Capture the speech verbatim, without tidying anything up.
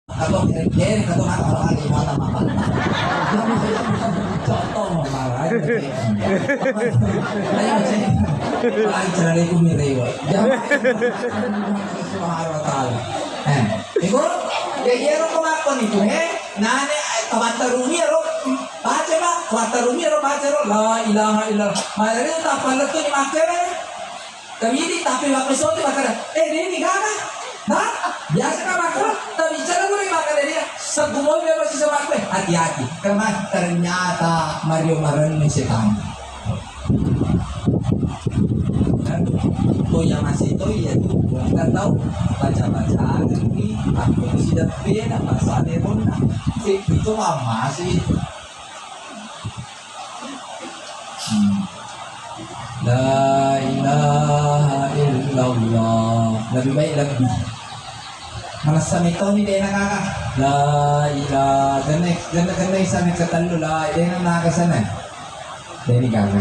Atau kere-kere, atau apa lagi, mata-mata. Contoh, malah. Ayo, cek. Lancar dari kumi rewa. Jamaah. Subhanahu wa ta'ala. Eh, iko, ya, iya, ro, ko makkoni tu, eh. Nane, eh, kabattaruni, ro. Baca, Pak. Kabattaruni, ro, baca, ro. La ilaha illallah. Malah, ini tak palet tu, ni makkere. Kawidi, tapi makkosoti makkeda, "Eh, deni gaga." Nah, biasa kan makkeda, tapi bicara gue makkeda dia, "Segumoi bebas sisa makkue." Hati-hati. Karena ternyata Mario marenni setan. Dan to yang masih to iya tu, kita tahu baca-baca lagi, aku sudah beda bahasa dia pun. Si itu lama sih. Hmm. La ilaha illallah. Lebih baik lebih. Manessa metoni dena kaka. La ilaha, genne, genne, genne isane ketellu la, dena naga sana. Deni gaga.